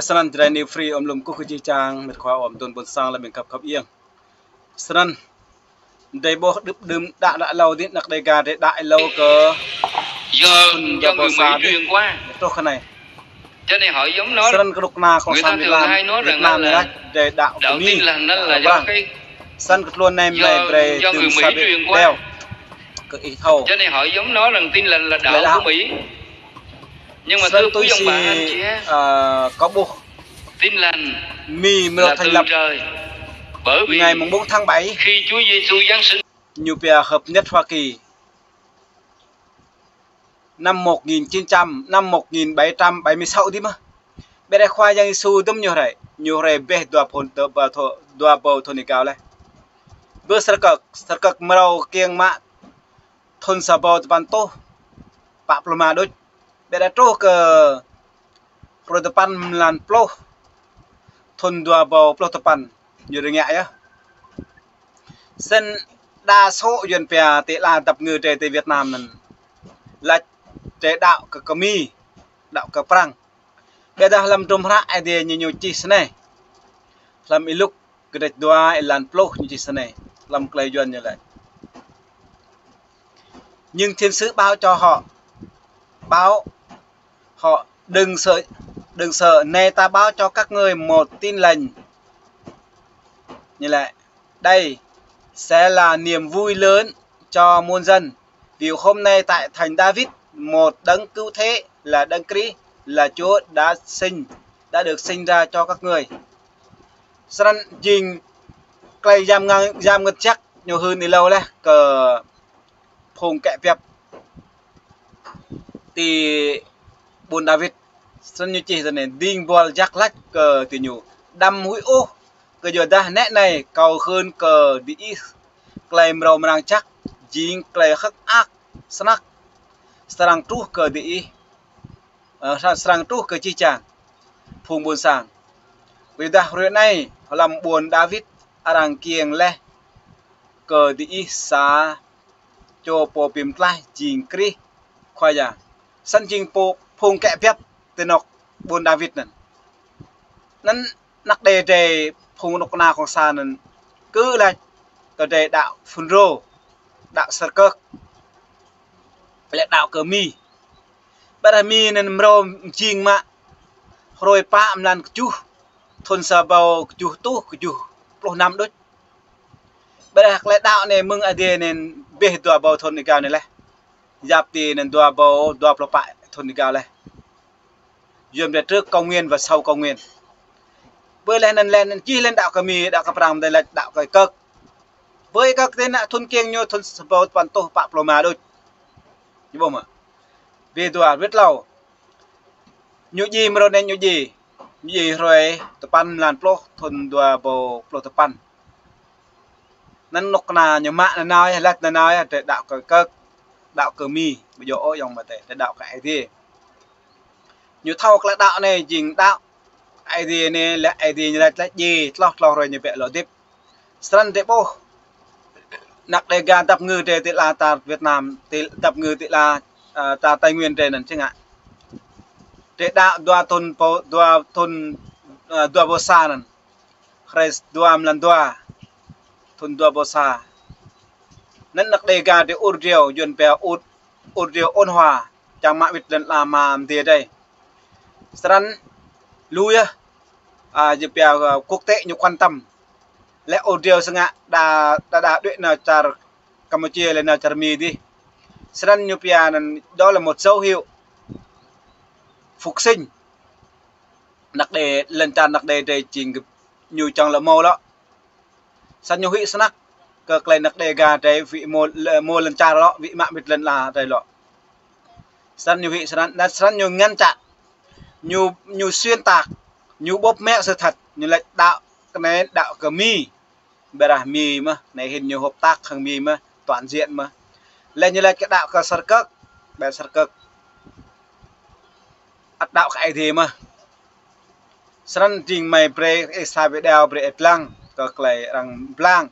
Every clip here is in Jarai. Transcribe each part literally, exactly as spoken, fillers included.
Snăn Jrai New Free ôm lŏm kơkuh kơ jih jang, mĕt khua ôm tŭn ƀuôn sang lăm ƀing khăp khăp iêng. Snăn, drei ƀuh đưp đưm đă đă êlâo dih, anăk Dega drei đă êlâo kơ Yơ, thŭn dua ƀâo sa dih, truh kơ anai. Snăn kơ knŭk kna Cộng sản Việt Nam, Việt Nam anai, drei đăo kơ Mi, đăo kơ Prăng. Snăn kơ tluôn anai mlei brei tŭm sa ƀĕ đeo kơ ih thâo. Lĕ đăo. Snăn tui si, ơ, kâo ƀuh Mi mrâo thành lập ngày mùng bốn tháng bảy, ñu pia hợp nhất Hoa Kỳ. Năm một nghìn chín trăm, năm một nghìn bảy trăm bảy mươi sáu dih mơh. Ƀiădah Khua Yang Yêsu dŭm ñu hrơi, ñu hrơi ƀĕ dua phŭn, dua ƀâo thŭn, dua ƀâo thŭn êgao leh. Bơ Sơrkơk, Sơrkơk mrâo kiăng mă thŭn sa ƀâo tơpăn êtuh pă pluh rơma đôč. Ƀiădah truh kơ hruê tơpăn mlan pluh, thŭn dua ƀâo pluh tơpăn, ñu rơngiă yơh. Snăn đa số Yuăn pia ti ala dap kngư drei ti Việt Nam anăn lač drei đăo kơ, kơ Mi, đăo kơ Prăng. Ƀiădah hlăm hdruôm hră Aê Diê ñu, ñu čih snei. Hlăm Y-Luk kdrêč dua êlan pluh ñu čih snei. Hlăm klei Yuăn ñu lač: Nhưng thiên sứ báo cho họ, báo họ: "Đừng sợ, đừng sợ, này ta báo cho các ngươi một tin lành." Ñu lač: "Đây sẽ là niềm vui lớn cho muôn dân, vì hôm nay tại thành David một đấng cứu thế là Đấng Christ, là Chúa đã sinh, đã được sinh ra cho các ngươi." Snăn jing klei yăm ngăn, yăm ngăn jăk ñu hưn êlâo leh kơ phung kĕ biăp ti ƀuôn Dawid. Snăn ñu čih tui anei: Dĭng buăl jăk lač kơ diñu: Đăm huĭ ôh, kơyuadah nĕ anei kâo hưn kơ diih klei mrâo mrang jăk, jing klei hơ̆k mơak snăk srăng truh kơ diih, ơ, srăng, srăng truh kơ jih jang phung ƀuôn sang. Kơyuadah hruê anei hlăm ƀuôn Dawid arăng kiăng lač kơ diih sa čô pô bi mtlaih jing Krist Khua Yang. Snăn jing pô phung kĕ biăp ti anôk ƀuôn Dawid anăn. Anăn anak đe drei phung knŭk kna cộng sản anăn kơ lač kơ drei đăo FULRO, đăo Sơrkơk, lĕ đăo kơ Mi. Ƀiădah Mi anăn mrâo mjing mă hruê pă mlan kjuh, thŭn sa ƀâo kjuh êtuh kjuh pluh năm đôč. Ƀiădah klei đăo anei mơ̆ng Aê Diê anăn ƀĕ dua ƀâo thŭn êgao anei leh. Yap ti anăn dua ƀâo dua pluh pă thŭn êgao leh. Yuăn pia trước công nguyên và sau công nguyên. Ƀơi leh anăn leh anăn čih leh đăo kơ Mi, đăo kơ Prăng, dê lač đăo kơ Kơk. Ƀơi Kơk ti anăn thŭn kiăng ñu thŭn sa ƀâo tơpăn êtuh pă pluh rơma đôč. Ñu ƀuh mơ̆? Ƀĕ dua, wĭt hlâo. Ñu djiê mrâo anei ñu djiê. Ñu djiê hruê tơpăn mlan pluh thŭn dua ƀâo pluh tơpăn. Anăn knŭk kna ñu mă nanao yơh, lač nanao yơh, drei đăo kơ Kơk, đăo kơ Mi, ƀu djơ̆ ôh ayŏng amai adei, drei đăo kơ Aê Diê. Ñu thâo klei đăo anei jing đăo Aê Diê anei, lĕ Aê Diê ñu lač lač djiê, tloh tloh hruê ñu bĕ lŏ hơdip. Snăn drei ƀuh anak Dega dap kngư drei ti ala čar Việt Nam, ti dap kngư ti ala, ơ, čar Tây Nguyên drei anăn čih ngă. Drei đăo dua thŭn pô, dua thŭn, ơ, dua ƀâo sa anăn. Hruê dua mlan dua, thŭn dua ƀâo sa. Anăn anak Dega drei ur driâo, Yuăn pia ur, ur driâo ôn hòa, čang mă wĭt lăn ala mă mdiê drei. Snăn lu yơh, ơ, Yuăn pia, ơ, quốc tế ñu quan tâm. Lĕ ur driâo si ngă đa, đa, đa đuĕ nao čar Campuchia lĕ nao čar Mi dih. Snăn ñu pia anăn đó là một dấu hiệu phục sinh. Anak đe, lăn čar anak đe drei jing ñu čang lŏ mâo lŏ. Snăn ñu huĭ snăk kơ klei anak Dega drei huĭ mâo, mâo lăn čar lŏ, huĭ mă wĭt lăn ala drei lŏ. Snăn ñu huĭ snăn, anăn snăn ñu ngăn chặn. Ñu, ñu xuyên tạc, ñu bóp méo sự thật, ñu lač đăo kơ anei đăo kơ Mi. Ƀiădah Mi mơh, anei hĭn ñu hợp tác hăng Mi mơh, toàn diện mơh. Lĕ ñu lač kơ đăo kơ Sơrkơk, ƀiădah Sơrkơk ăt đăo kơ Aê Diê mơh. Snăn jing mơ̆ brei ih sa video brei ih lăng kơ klei arăng lăng.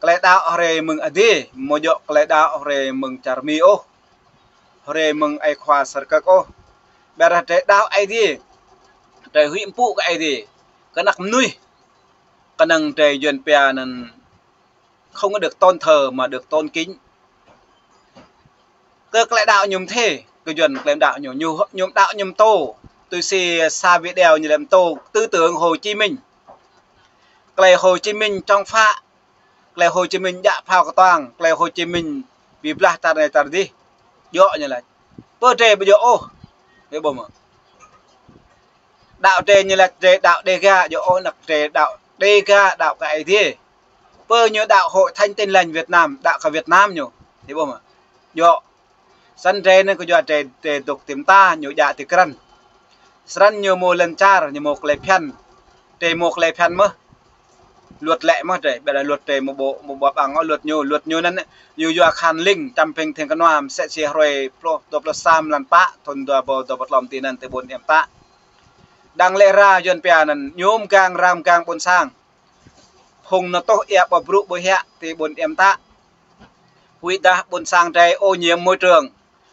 Klei đăo hruê mơ̆ng Aê Diê, amâo djŏ klei đăo hruê mơ̆ng čar Mi ôh, hruê mơ̆ng ơi khua Sơrkơk ôh. Ƀiădah drei đăo Aê Diê, Drei huĭ mpŭ kơ Aê Diê, kơ anăk mnuih, kơnơ̆ng drei Yuăn pia anăn không có được tôn thờ mà được tôn kính. Kơ klei đăo ñu mơ̆n thê, kơ Yuăn klei đăo ñu, ñu, ñu đăo ñu mtô. Tui si sa video ñu lĕ mtô tư tưởng Hồ Chí Minh. Klei Hồ Chí Minh chống Pháp, klei Hồ Chí Minh djă phao kơtuang, klei Hồ Chí Minh bi blah čar anei čar adih. Djŏ ñu lač. Pơ drei ƀu djŏ ôh. Ƀu ƀuh mơ̆? Đăo drei ñu lač drei đăo Đêga, djŏ ôh, anăk drei đăo Đêga, đăo kơ Aê Diê. Pơ ñu đăo Hội Thánh Tin Lành Việt Nam, đăo kơ Việt Nam ñu. Ƀu ƀuh mơ̆? Djŏ. Snăn drei anăn kơ yua drei, drei dôk ti mta, ñu djă ti krăn. Snăn ñu mâo lŏn čar, ñu mâo klei phiăn. Drei mâo klei phiăn mơh. Luật lĕ mơh drei, ƀiădah luật drei mâo ƀô̆, mâo ƀô̆ ƀăng ôh luật ñu, luật ñu anăn, ñu yua khan ling, čăm ping thiêng kơnua, msĕ si hruê pluh, dua pluh sa mlan pă, thŭn dua êbâo dua pluh tlâo ti anăn ti ƀuôn Êa Mtă. Đang lĕ ra Yuăn pia anăn, ñu mgang răng mgang ƀuôn sang. Phung anăn tuh ƀu ƀrŭ ƀu hiăk ti ƀuôn Êa Mtă. Huĭ dah ƀuôn sang drei ô nhiễm môi trường.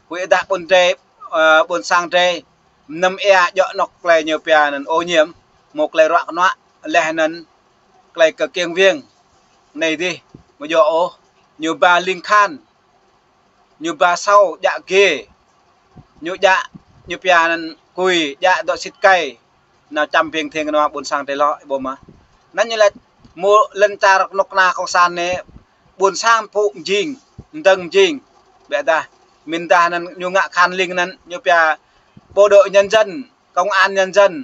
Huĭ dah ƀuôn drei, ơ, ƀuôn sang drei, mnăm êa djŏ anŏ klei ñu pia anăn ô nhiễm, mâo klei ruă kơnuă, leh anăn klei kơ kiêng viêng. Anei dih, ƀu djŏ ôh, ñu ba ling khan, ñu ba asâo djă gê, ñu djă, ñu pia anăn kui, djă dŏ sĭt kei, nao čăm ping thiêng kơnua ƀuôn sang drei lŏ, ƀuh mơ̆. Anăn ñu lač mâo lŏn čar knŭk kna cộng sản anei, ƀuôn sang pŭ mjing, mdơ̆ng mjing. Ƀiădah, mĭn dah anăn ñu ngă khan ling anăn, ñu pia bộ đội nhân dân, công an nhân dân.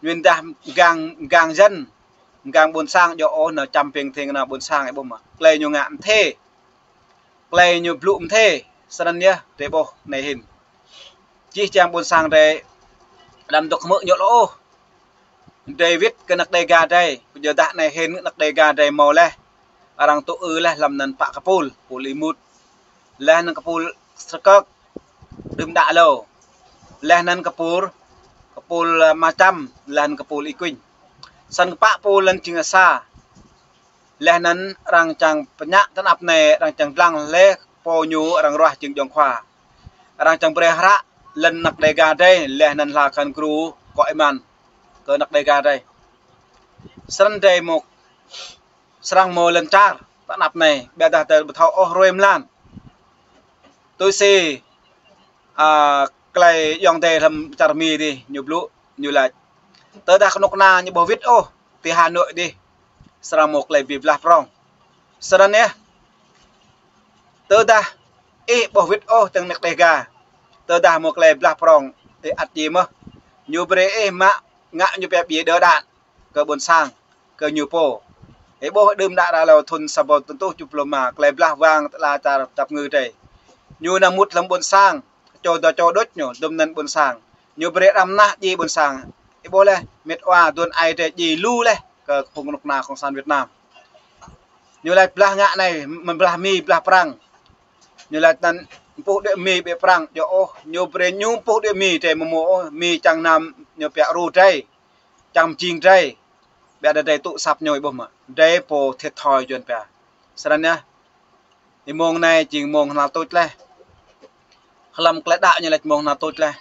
Mĭn dah mgang, mgang dân, mgang ƀuôn sang djŏ ôh nao čăm ping thiêng kơnua ƀuôn sang, ƀuh mơ̆. Klei ñu ngă mthê. Klei ñu blŭ mthê, snăn yơh, drei ƀuh anei hĭn. Jih jang ƀuôn sang drei, đăm dôk hmư̆ ñu lŏ ôh. Drei wĭt kơ anăk Đêga drei, kơ yua dah anei hĭn anăk Đêga drei mâo leh. Arăng tŭ ư leh hlăm anăn pă kơpul, kơpul Êmut. Leh anăn kơpul Srkơk, đưm đă êlâo. Leh anăn kơpul, kơpul, ơ, Ama Čăm, leh anăn kơpul Y Kuiñ. Snăn kơ pă pul anăn jing sa. Leh anăn arăng čiăng pơñă tơ anăp anei, arăng čiăng dlăng leh pô ñu arăng ruah jing djŏng khua. Arăng čiăng brei hră lŏn anăk Đêga drei, leh anăn hla khan gru kŏ êman kơ anăk Đêga drei. Snăn drei mâo, srăng mâo lŏn čar tơ anăp anei, ƀiădah drei ƀu thâo ôh hruê mlan. Tui si, a, klei ayŏng adei hlăm čar Mi dih ñu blŭ, ñu lač. Tơdah knŭk kna ñu ƀuh wĭt ôh, ti Hà Nội dih, srăng mâo klei bi blah prŏng. Snăn yơh. Tơdah ih ƀuh wĭt ôh tơ̆ng anăk Đêga, tơdah mâo klei blah prŏng, ih ăt djai mơh. Ñu brei ih mă ngă ñu pia ƀiă đơ đan kơ ƀuôn sang, kơ ñu pô. Ih ƀuh đưm đă ră êlâo thŭn sa êbâo tơtuh kjuh pluh êma, klei blah wang tơla čar tăp ngư drei. Ñu nao mŭt hlăm ƀuôn sang, čô dua čô đôč ñu, dŭm anăn ƀuôn sang. Ñu brei đăm nah djai ƀuôn sang. Ih ƀuh leh, mĕt wa aduôn ai drei djai lu leh kơ phung knŭk kna cộng sản Việt Nam. Ñu lač blah ngă anei, mơ̆n blah Mi, blah Prăng. Ñu lač anăn mpuh đuĕ Mi ƀiă Prăng, djŏ ôh, ñu brei ñu mpuh đuĕ Mi drei mơ̆ mâo ôh, Mi čiăng nao ñu pia ru drei, čiăng mjing drei. Ƀiădah drei tŭ asăp ñu ƀuh mơ̆. Drei pô thiệt thòi Yuăn pia. Snăn yơh. Ih mông anei jing mông hnal tuč leh. Hlăm klei đăo ñu lač mông hnal tuč leh.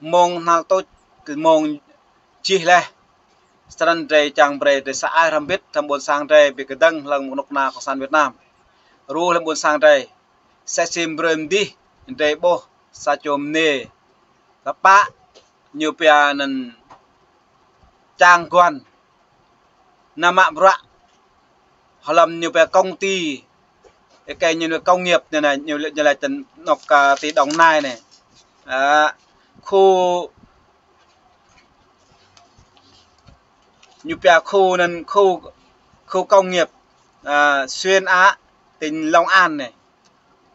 Mông hnal tuč, kơ mông jih leh. Snăn drei čiăng brei drei sa ai hrăm bĭt, hlăm ƀuôn sang drei bi kơdơ̆ng hlăm knŭk kna cộng sản Việt Nam. Ru hlăm ƀuôn sang drei. Msĕ si brơi mdih, drei ƀuh sa čô mnê. Kpă ñu pia anăn Čang Guan. Nao mă bruă hlăm ñu pia công ty, ơ, kơ ñu pia công nghiệp anei, ñu, ñu lač tơ anôk, a, ti Đồng Nai anei. A, khu, ñu pia khu anăn khu, khu công nghiệp, a, Xuyên Á, tỉnh Long An anei.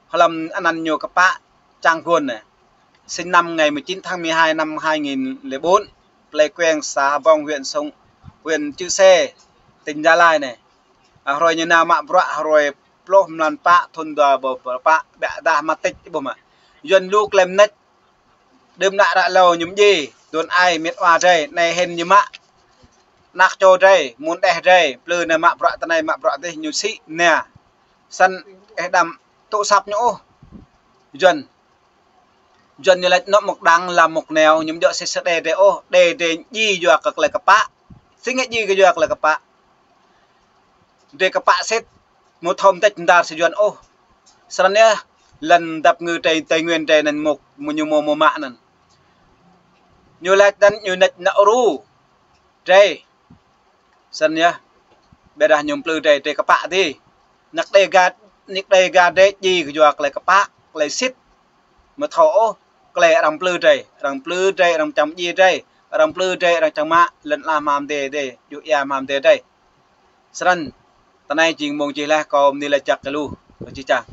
Hlăm anăn ñu kpă Čang Guan anei. Sinh năm ngày mười chín tháng mười hai năm hai nghìn lẻ bốn, plei Kueng, xã Hà Bông, huyện Sông, huyện Chư Sê, tỉnh Gia Lai anei. A, hruê ñu nao mă bruă hruê pluh mlan pă thŭn dua êbâo pluh pă, ƀiădah mă tĭč ƀuh mơ̆. Yuăn lu klei mnêč. Đưm đă ră êlâo ñu mdjai, aduôn ai mĕt wa drei, anei hĭn ñu mă. Anak čô drei, mơ̆n đeh drei, plư anei mă bruă tơ anei mă bruă dih ñu sĭ mnia. Snăn ih đăm tŭ asăp ñu ôh. Yuăn. Yuan ñu laĭ anŏ mŏk đang lăm mŏk neo, ñu ƀu djơ̆ sĭt sĭt đe drei ôh, đe drei djai yua kơ tơlơi kơpă. Sĭt ngă djai kơ yua tơlơi kơpă. Drei kơpă sĭt, mơ̆ thâo mơdĕč mơdar sa Yuan ôh. Snăn yơh, lăn dăp ngư drei Tây Nguyên drei anăn mŏk, mơ̆ ñu mơ̆ mơ̆ mă anăn. Ñu laĭ anăn, ñu nač nao ru. Drei. Snăn yơh, ƀiădah ñu plư drei, drei kơpă dih. Năk đe ga, năk đe ga drei djai kơ yua tơlơi kơpă, tơlơi sĭt. Mơ̆ thâo ôh, tơlơi arăng plư drei, arăng plư drei, arăng čang djai drei, arăng plư drei, arăng čang mă, lăn ala hmam dê dê, djuh ia hmam dê drei. Snăn, tơ anai jing mông jih laih kâo mơni laĭ čăk kơ lu, kơ čih čang.